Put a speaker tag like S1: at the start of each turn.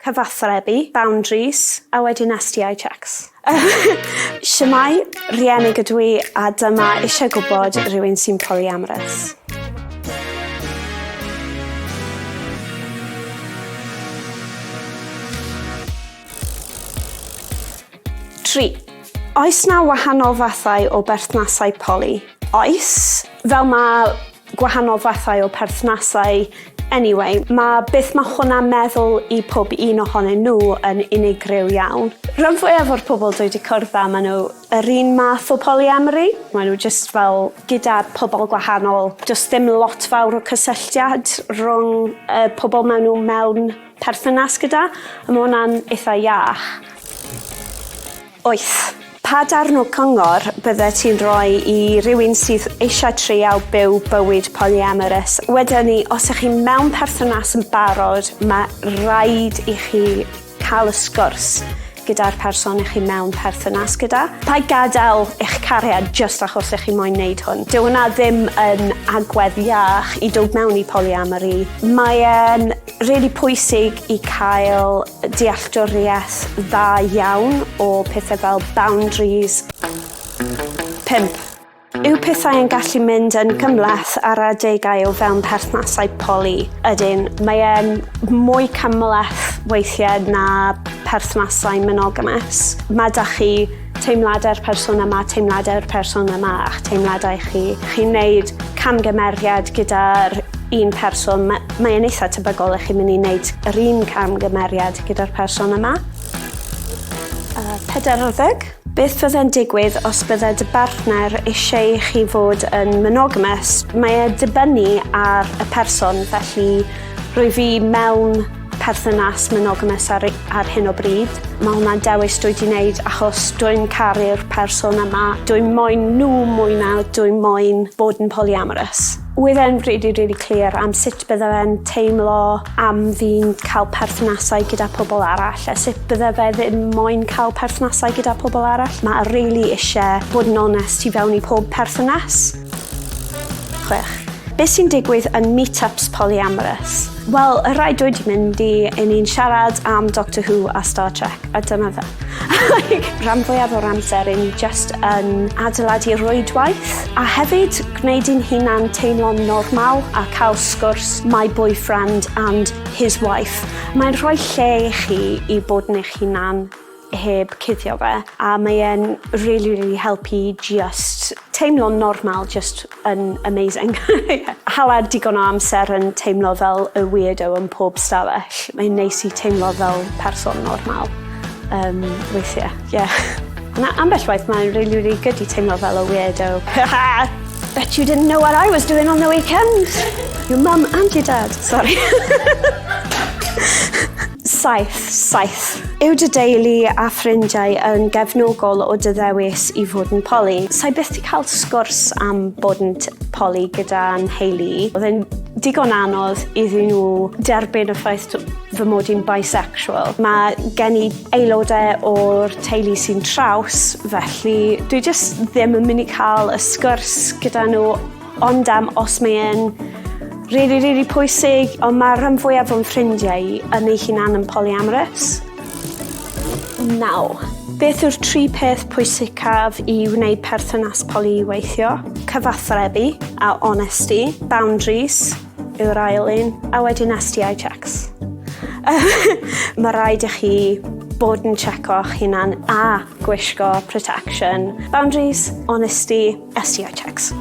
S1: Cyfathrebu, boundaries, a wedyn STI checks. Shwmae, Rhieni ydw i a dyma eisiau gwybod rhywun sy'n polyamorous. Tri. Oes 'na wahanol fathau o berthnasau poly? Oes. Fel mae gwahanol fathau o perthnasau anyway, mae beth mae hwnna'n meddwl i pob un ohonyn nhw yn unigryw iawn. Rhan fwyaf o'r pobl dwi wedi cwrdd â, maen nhw yr un math o polyamory. Maen nhw jyst fel gyda pobl gwahanol. Does ddim lot fawr o cysylltiad rhwng y pobl maen nhw mewn perthynas gyda, a mae hwnna'n eitha iach. Wyth. Pa darn o cyngor byddet ti'n rhoi i rywun sydd eisiau treial byw bywyd polyamorous? Wedyn ni, os ych chi mewn perthynas yn barod, mae rhaid i chi cael y sgwrs gyda'r person ych chi mewn perthynas gyda. Paid gadael eich cariad jyst achos ych chi moyn wneud hwn. Dyw hwnna ddim yn agwedd iach i dod mewn i polyamory. Mae e'n rili pwysig i cael dealltwriaeth dda iawn o pethau fel boundaries. 5. Yw pethau yn gallu mynd yn gymhleth ar adegau o fewn perthnasau poly? Ydyn, mae e'n mwy cymhleth weithiau na perthnasau monogamous. Mae da chi teimladau'r person yma, teimladau'r person yma a'ch teimladau chi. Chi'n neud camgymeriad gyda'r un person, mae'n eitha tebygol i chi'n mynd i wneud yr un camgymeriad gyda'r person yma. 40. Beth fydde'n digwydd os bydde dy bartner eisiau i chi fod yn monogamous? Mae e dibynnu ar y person, felly rwy fi mewn perthynas monogamous ar, ar hyn o bryd. Mae hwnna'n dewis dwi wedi wneud achos dwi'n caru'r person yma. Dwi'n moyn nhw mwy na dwi'n moyn bod yn polyamorous. Oedd e'n really, really clear am sut bydde fe'n teimlo am fi'n cael perthnasau gyda pobl arall a sut bydde fe ddim moyn cael perthnasau gyda pobl arall. Mae really eisiau bod yn onest i fewn i pob perthynas. 6. Beth sy'n digwydd yn meet-ups polyamorous? Wel, y rhai dwi wedi mynd i, i ni'n siarad am Doctor Who a Star Trek, a dyma fe. Rhan fwyaf o'r amser, i ni just yn adeiladu rwydwaith, a hefyd gwneud i'n hunan teimlo'n normal a cael sgwrs my boyfriend and his wife. Mae'n rhoi lle i chi i bod yn eich hunan heb cuddio fe, a mae e'n really, really helpu just teimlo'n normal, just yn amazing. Hala digon o amser yn teimlo fel y weirdo yn pob stafell. Mae'n neis i teimlo fel person normal weithiau, yeah. Na, ambell waith mae'n really, really good i teimlo fel y weirdo. Bet you didn't know what I was doing on the weekend. Your mum and your dad. Sorry. Saith, saith. Yw dy deulu a ffrindiau yn gefnogol o dy ddewis i fod yn poly? Sa i byth 'di cael sgwrs am bod yn poly gyda nheulu i. Oedd e'n digon anodd iddyn nhw derbyn y ffaith fy mod i'n bisexual. Mae gen i aelodau o'r teulu sy'n traws, felly dwi jyst ddim yn mynd i cael y sgwrs gyda nhw ond am os mae e'n rili, rili pwysig, ond mae rhan fwyaf o'n ffrindiau i yn eu hunan yn polyamorous. 9. Beth yw'r tri peth pwysicaf i wneud perthynas poly i weithio? Cyfathrebu a honesty, boundaries yw'r ail un, a wedyn STI checks. Mae rhaid i chi bod yn checo'ch hunan a gwisgo protection. Boundaries, honesty, STI checks.